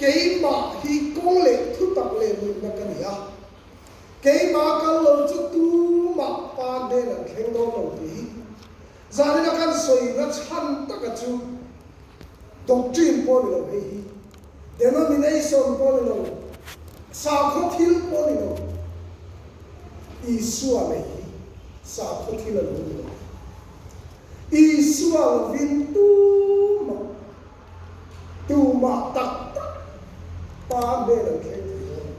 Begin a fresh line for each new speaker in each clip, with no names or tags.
Keimah hi kawng leh thutak leh nunna ka ni a, keimah kal lo chu tumah pa hnen an thleng dawn lo tih hi zanina kan sawina chhan taka chu doctrine pawh ni lo hei hi, denomination pawh ni lo, sakhaw thil pawh ni lo, Isua nei hi sakhaw thil a lo ni lo. Isua lovin tumah Tumah tak tak pa hmel an thleng thei dawn.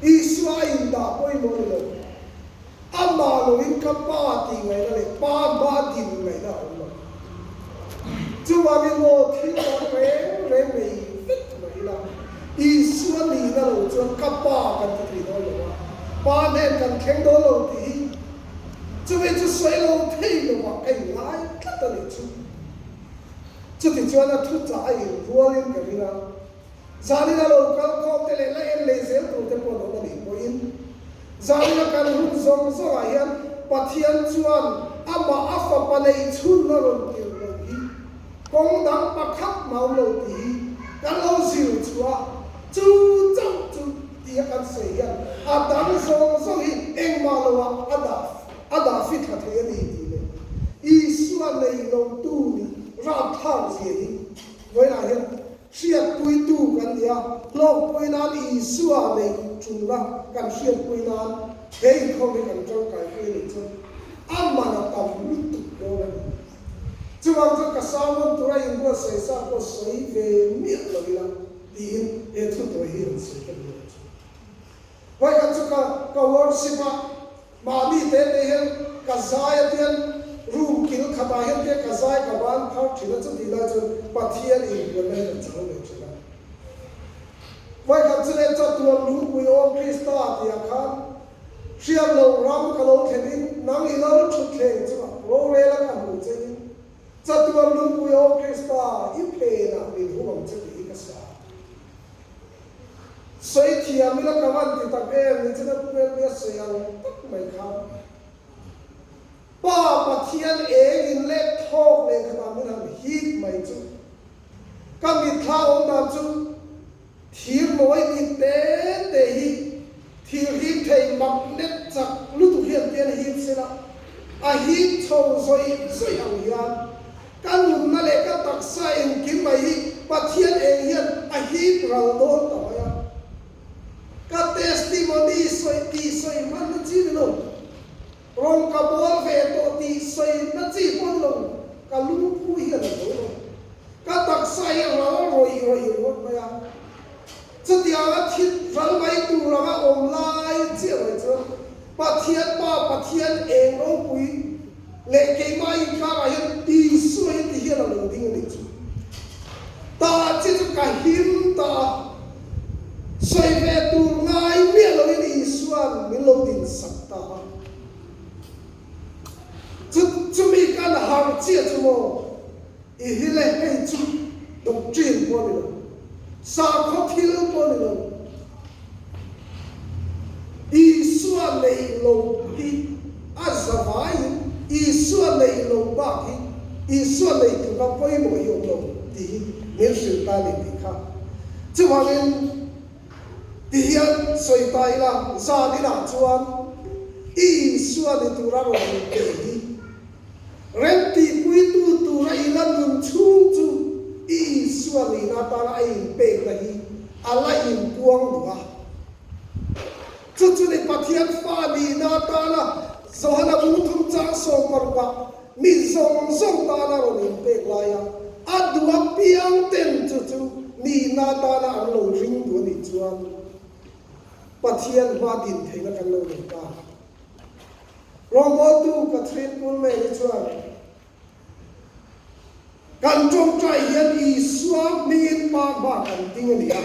Isua a indah pawimawh ni lo. Amah loin ka pa tih ngaihna leh pa hma din ngaihna a awm lo. Chuvangin maw thil dang reng reng nei vek mah ila, Isua nihna lo chuan ka pa kan ti thei dawn lo a, pa hnen kan thleng dawn lo tih hi chumi chu sawi lo thei lovah ka inngai tlat a nih chu. Chutichuan a thuchah a inrualin ka ring a, zanin a lo kal khawm te leh la en leh zel tur te pawh an awm a nih pawhin, zanin a kan hun zawng zawngah hian Pathian chuan amah a fapa neih chhun a rawn tirh loh hi kawng dang pakhat mah awm lo tih hi kan lo zir chhuah a, chu chauh chu tia kan sawi hian a dang zawng zawng hi engmah loah a dah A dah fit thla thei a ni tih leh Isua nei lotu nih rapthlak zia hi vawiinah hian hriatpuitu kan ni a, hlawkpui nan Isua neih tulna kan hriatpui nan he inkhawm hi kan tangkaipui a nih chuan a man a tam lutuk dawn a ni. Chuvang chuan ka sermon tura inbuatsaih sa pawh sawi ve miah lo ila tiin he thutawi hi an sawi ka duh ang chu. Vawiin chu ka ka worship a. Mahni te te hian ka zai a tian room kil khatah hian te ka zai ka ban phar thin a, chutih lai chuan Pathian inbuaina hi ka chang ve thin a. Vawikhat chu leh chatuan lungpui awm Krista tihah khan hriat loh ram ka lo thlenin nang i lo thutthleng chungah rorela ka hmuh chein chatuan lungpui awm Krista i phenah min hum ang che tih hi ka sa. Sawi thiam ila ka van ti tak em ni chuan a hmel nia sawi ang tak mai kha. Pa Pathian eng in leh thawk leh khatah min han hip mai chu ka mitthla awm dan chu thir nawi dik te te hi thir hip thei magnet chak lutuk hian tian hip sela a hip chho zawih zawih ang hian Ka nunna leh ka taksa engkim mai hi Pathian eng hian a hip ral dawn ta mai a. Ka testimony sawi tih sawi hman na chi ni lo. Rawng ka bawl ve tawh tih sawi na chi pawh ni lo. Ka lungphu hian a zo lo. Ka taksa hi ral rawih rawih ringawt mai a. Chutianga thil ral mai tur anga awm lai chiah mai chuan Pathian Pa Pathian eng ropui leh keimah inkarah hian Isua hi ti hian a lo ding a nih chu. Tah chi chu ka him ta a, sawi ve tur ngai miah loin Isua'n min lo din sak ta a. Chu chumi kan harh chiah chu maw? I hi le hei chu doctrine pawh a ni lo, sakhaw thil pawh a ni lo. Isua neih lo hi a zavaiin Isua neih lo bak hi Isua neih tluka pawimawh hi awm lo tih hi min hrilh ta a ni tih kha. Chuvangin ti hian sawi ta ila, zan inah chuan Isua ni tura rawn inpe hi Remtihpuitu tura i la nun chhung chu i Isua nihna atana a inpekna hi a la inpuang duh a. Chu chu ni Pathian fa nihna atana Johana bung thum chang 16 ah mi zawng zawng tana rawn inpek laia a duh apiang ten chu chu nihna atana an lo ring duh a nih chuan Pathian hma din theihna kan lo nei ta. Rawngbawltu Kathryn Kuhlman hi chuan, Kan tawngtai hian Isua hmingin Pa hma kan ding a ni a,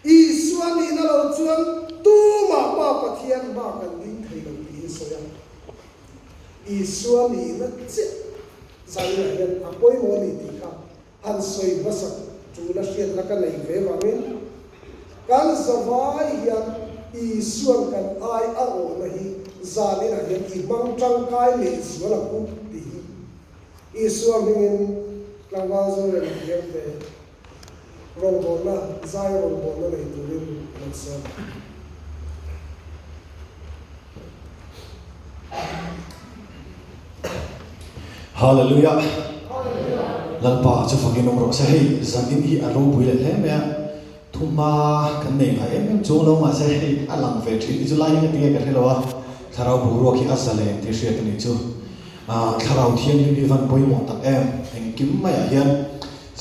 Isua nihna lo chuan tumah Pa Pathian hma kan ding thei lo tih hi sawi a. Isua nihna chiah zainah hian a pawimawh a ni tih kha han sawi hmasak tuna hriatna ka nei ve vangin kan zavai hian Isuan kan ai a awhna hi zaninah hian i hmang tangkai leh zual ang u tih hi Isua hmingin tlangval zo rem thiam ve. Rawngbawlna, zai rawngbawlna nei turin lo sawm ang.
Hallelujah! Lalpa chu fakin awm rawh se. Hei zanin hi a ropui leh hle mai a, thuma kan nei ngai em em chuang lo mahse hei a lang ve thin hi chu lai hi nga tinge ka hre lo a, thlarau boruak hi a za leh tih hriat a nih chu. Thlarau thianghlim hi van pawimawh tak em, engkim maiah hian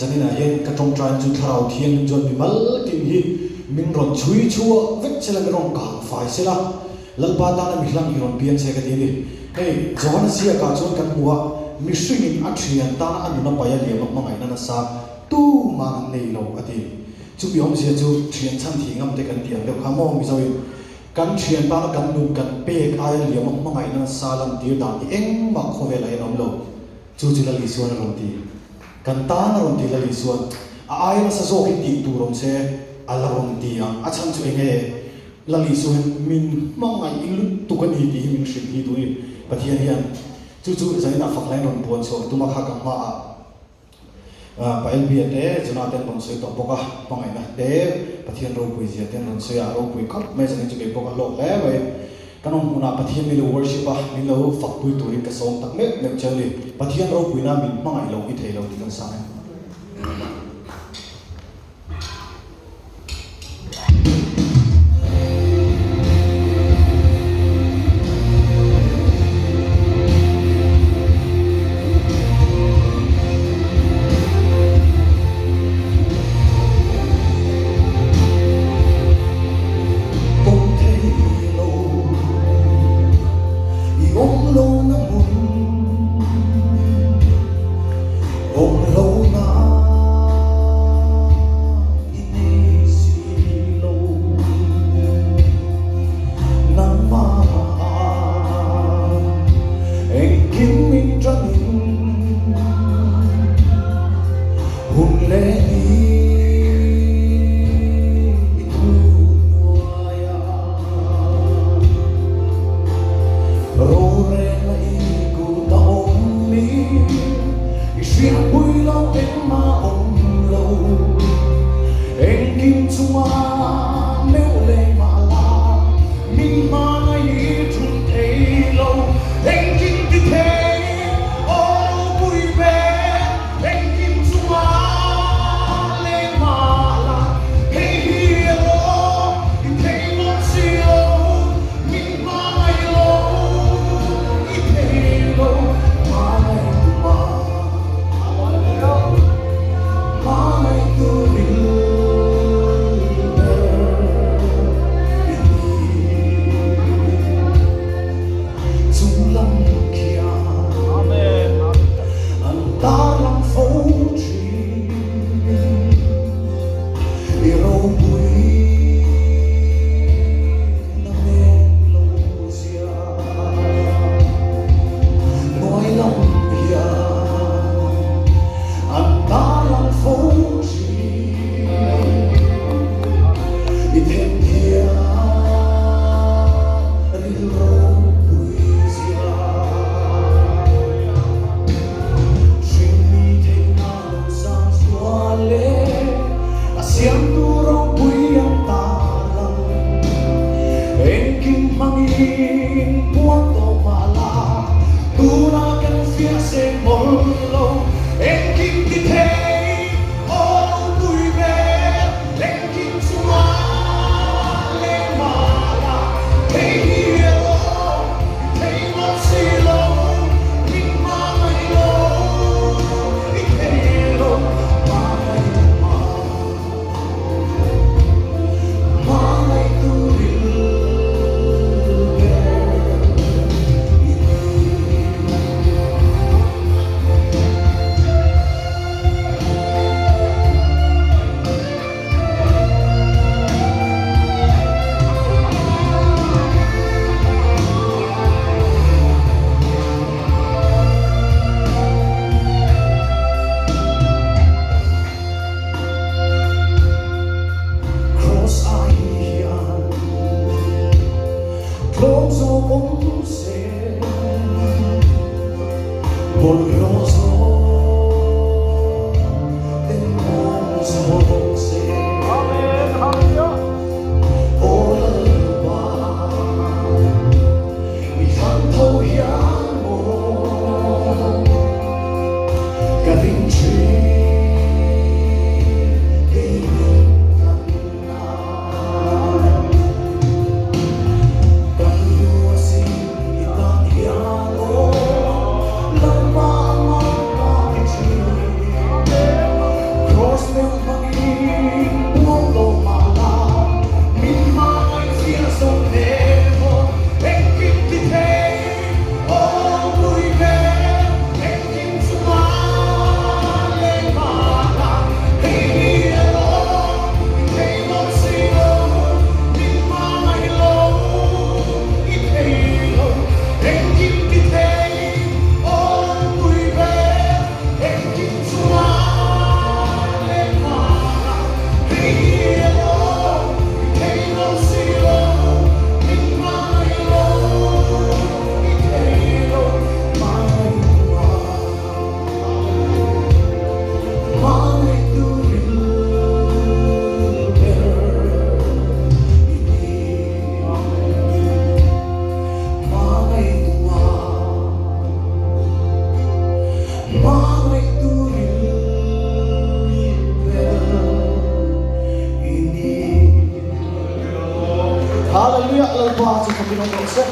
Zaninah hian ka tawngtain chu Thlarau Thianghlim chuan mi mal tin hi min rawn chhui chhuah vek sela, min rawn kang fai sela, Lalpa tana mi hlang hi rawn piang se ka ti a ni. Hei, Johana ziakah chuan kan hmu a, mihringin a thian tana a nun a pai a liam a hmangaihna nasa tumah an nei lo a ti. Chumi awmzia chu thian chhan thih ngam te kan tih ang deuh kha maw Mizoin kan thian tana kan nun kan pek aia liam a hmangaihna nasa lantir dan hi engmah khawvelah hian a awm lo. Chu chu Lal Isuan a rawn ti. Kan tan a rawn ti Lal Isuan. A ai nasa zawk hi tih tur awm se a la rawn ti ang. A chhan chu enge? Lal Isua hian min hmangaih lutuk a ni tih hi min hrilh hi duh i Pathian hian chu chu zaninah fak hlain rawn puan chhuah tum a kha ka hmaah Pa Elbia te, Jonah te an rawn sawi tawh bawk a, hmangaihna te, Pathian ropui zia te an rawn sawi a, a ropui khawp mai zanin chu kei pawh ka hlawk hle mai. Kan awm hmunah Pathian min lo worship a, min lo fakpui turin ka sawm tak meuh meuh cheu ni. Pathian ropuina min hmangaih lo i thei lo tih kan sang e.
Awm thei lo i awm lo na hmun awm lo na i nei si lo nangmah engkim min ṭanin Hun leh ni i thu hnuai a, rorel a i kut a awm mi, i hriatpui lo engmah awm lo, engkim chunga meuh leh mah la, min hmangaih i thun thei lo, engkim ti thei aw ropui ve. Engkim chunga leng mah la, hei hi erawh i thei bawk si lo, min hmangaih lo, i thei lo, hmangaih tu mah, hmangaih tu rilber. thei lo, i thei lo si lo, min hmangaih lo, i thei lo, hmangaih tu a, hmangaih tu ril ber i ni. Hmangaih tu a. Hmangaihtu ril ber i ni.
Hallelujah Lalpa chu fakin awm rawh se.